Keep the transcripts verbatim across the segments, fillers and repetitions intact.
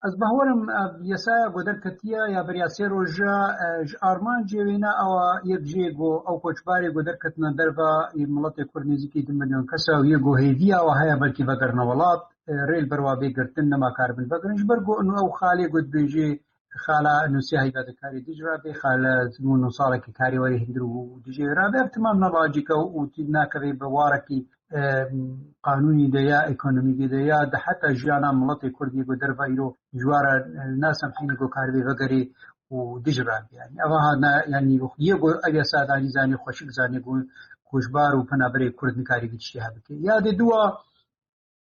Ez bawerim, e, yasaya ku derketiye ya beriya sê roja, e, ji armancê wêne ewa yek jê ku ew koçbarê ku derketine derva yê miletê Kurd nêzîkî du milyon kes e û yê ku hêviya wa heye belkî vegerine welat, e, rê li ber wa bê girtin, nema karibin vegerin. Ji ber ku inu ew xalê ku dibêjê xala inu sê heyva dikarê Dicra bê, xala inu salekî karê werê hindir û dijê rabe, ev timam ne lacîk e û tu nakevê bi warekî, e, qanûnî de ya ekonomîkî de ya de heta jiyana miletê Kurd yê ku derva îro ji wa re, e, nasemhîne ku karibê vegerê û dij rabê. Yani, eva ha na, yani, yê ku ev yasa danî zanê xweşik zanê ku koçbar û penaberê Kurd nikarî vî tiştî hebike. Ya de dua,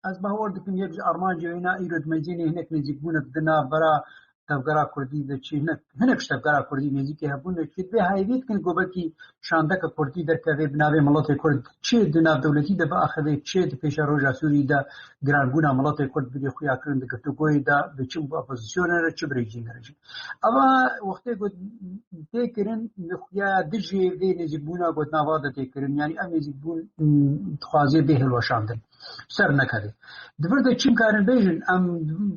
ez bawer dikim yek ji armancê wêna îro di meyzênê hinek nêzîkbûnek di navbera tevgera Kurdî de çi hinek, hinek ji tevgera Kurdî nêzîkê hebûn de çi dibê heyvî dikin ku belkî şandeke Kurdî derkeve bi navê miletê Kurd, çi di navdewletî de biaxive, çi di pêşeroja Sûrî de girandibûna miletê Kurd bidê xuya kirin di girtûgoyê de, bi çi bi opozisyonê re, çi bi rejîmê re jî. Eva wextê ku tê kirin, xuya dijê vê nêzîkbûna ku di nava de tê kirin, yanî ev nêzîkbûn, m, dixwaze bê hilweşandin. Ser nekeve. Di vir de çi em karin bêjin? Em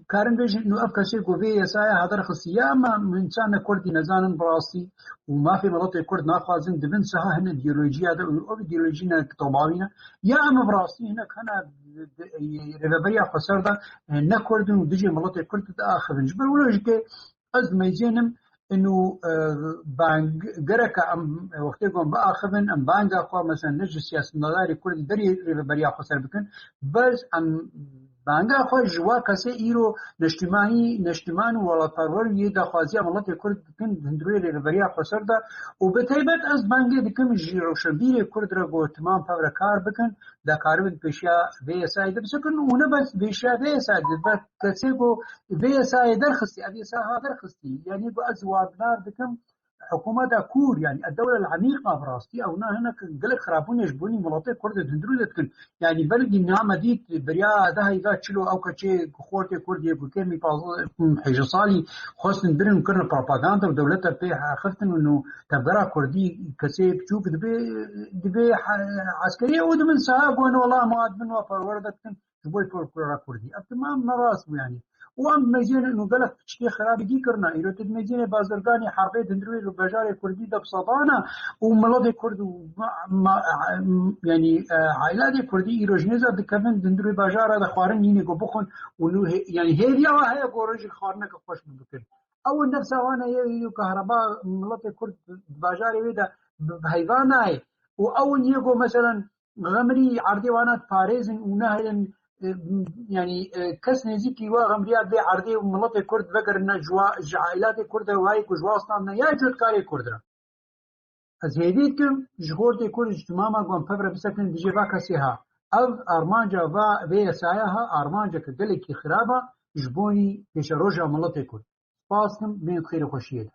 karin bêjin, û ev kesê ku vê yasaya ha derxistî, ya em, em însan ne Kurdî nezanin bi rastî û mafê miletê Kurd naxwazin, dibin siha hin îdeolojiya de û ev îdeolojî ne tobawî ne. Ya em bi rastî hinek hene di, di, rêveberiya xweser de, e, ne Kurd in û dijê miletê Kurd diaxivin. Ji ber wilo jî ke ez meyzênim inu, e, bang, gereke em, e, wextê ku em biaxivin, em banga xwe, mesela, ne ji siyasetmedarê Kurd, berî rêveberiya xweser bikin, bes em banga xwe ji wa kesê îro neştîmanî, neştîman û welatperwer yê daxwaziya miletê Kurd dikin di hundirê rêveberiya xweser de û bi taybet ez bangê dikim ji rewşenbîrê Kurd re ku timam pevre kar bikin, da karibin pêşiya vê yasayê de bisekin û ne bes pêşiya vê yasayê de, bes kesê ku vê yasayê derxistî, ev yasa ha derxistî. Yanî ku ez wabinar dikim, hikûmeta kûr, yanî eddewle el-emîqa bi rastî, ew ne hinek gelek xirabûnê ji bonî miletê Kurd di hundirû de dikin. Yanî belkî name dît, beriya de heyva çilo ew keçê xortê Kurd yê ku kêmî paz-, hejî salî xwestin birin û kirine propaganda û dewlete pê xiftin û tevgera Kurdî kesê biçûk dibê, dibê he-, eskerî û dibin saha gon wela ma dibin wa perwerde dikin. Ji bo folklora Kurdî. Ev timam ne rast bû yanî. Û em meyzêne û gelek tiştê xirabî dî kirine. Îro tu meyzêne bazirganê herbê dindirwê li bajarê Kurdî de bi sedana û miletê Kurd û ma, ma, yanî, e, ailatê Kurdî îro ji nêza dikevin dindirwê bajara de xwarin nîne ku bixwin û nû hê-, yanî hêviya wa heye ku rojek xwarineke xweş bikin. Ew nefsa wan e yê, yê kahraba miletê Kurd di bajarê wê de bi, bi heyva nayê. Û ew yê ku meselen xemrî erdê wana diparêzin û nehêlin, e, yanî, e, kes nêzîkî wa xemriya vê erdê û miletê Kurd vegerine ji wa, ji ailatê Kurd de wayê ku ji wa standine ya cotkarê Kurd re. Ez hêvî dikim ji xortê Kurd ji timama gon pevre bisekin dijê va kesê ha. Ev armanca va vê yasaya ha, armanceke gelekî xirab a ji bonî pêşeroja miletê Kurd. Spas dikim, bên xêr û xweşiyê de.